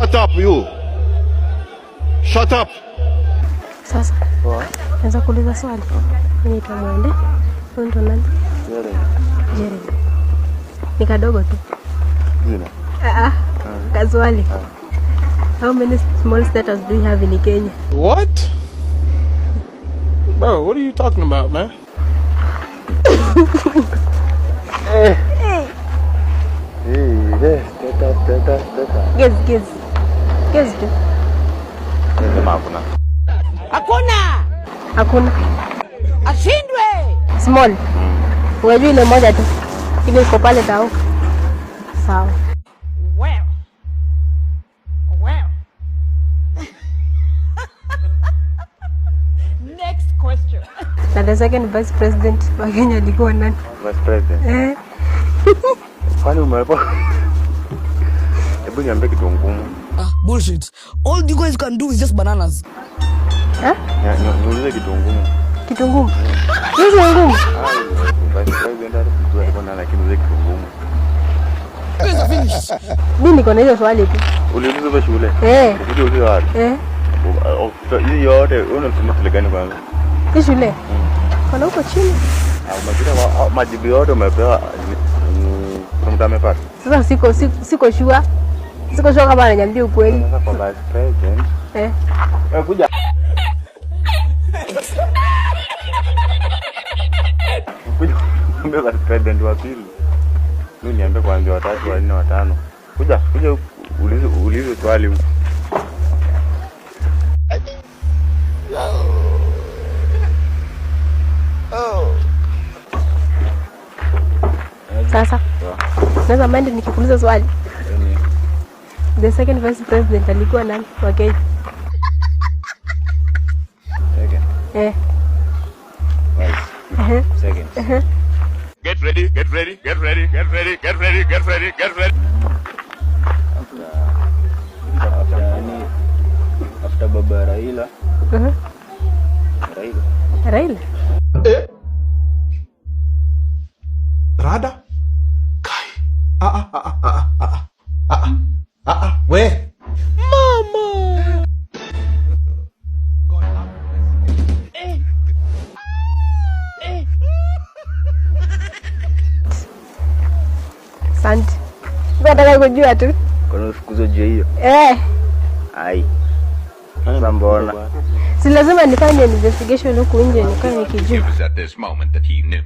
Shut up, you. Shut up. Sasa naweza kuuliza swali? Mimi naitwa Mwende. Wewe ndo nani? Jeremy. Ni kadogo tu. Jina. Ah, ah. Kaswali. How many small status do you have in Kenya? What? Bro, what are you talking about, man? Eh, eh, teta, teta, teta. Guess, guess. Guess tu. Sema hakuna. Hakuna. Hakuna. Ashindwe. Small. Unajua ile moja tu. Ile iko pale tao. Sawa. Well. Well. Next question. Na the second vice president wa Kenya alikuwa nani? Vice President. Eh. Kwani umewepo? Hebu niambie kitu ngumu. Ah, bullshit. All you guys can do is just bananas. Eh? Niulize kitu ngumu. Kitu ngumu. Hizi ni ngumu. Ah, Vice President hata sijui alikuwa nani, lakini niulize kitu ngumu. You guys are finished. Mimi niko na hizo swali tu. Uliuliza kwa shule? Eh. Ukuje ulize wapi? Eh. Hii yote wewe unasoma shule gani kwanza? Hii shule. Kuna huko chini. Ah, umepita majibu yote umepewa kuna mtu amepata? Sasa siko sure. Siko sure kama ananiambia ukweli. Sasa kwa Vice President. Eh. Eh, kuja. Kuja niambie Vice President wa pili. Mimi niambie kwanza watatu, wa nne, watano. Kuja, kuja ulize swali huku. Sasa naweza mind nikikuuliza swali? The second vice president alikuwa nani wa Kenya? Second. Eh. Vice. Second. Get ready, get ready, get ready, get ready, get ready, get ready, get ready. After baba Raila. Raila. Raila. Eh? Rada? Kai. Ah ah ah ah ah ah ah ah ah. We. Mama. Asante. Nataka kujua tu. Kwani ufukuzwe juu hiyo? Eh. Ai. Sasa mbona? Si lazima nifanye investigation huku nje nikae nikijua. It was at this moment that he knew.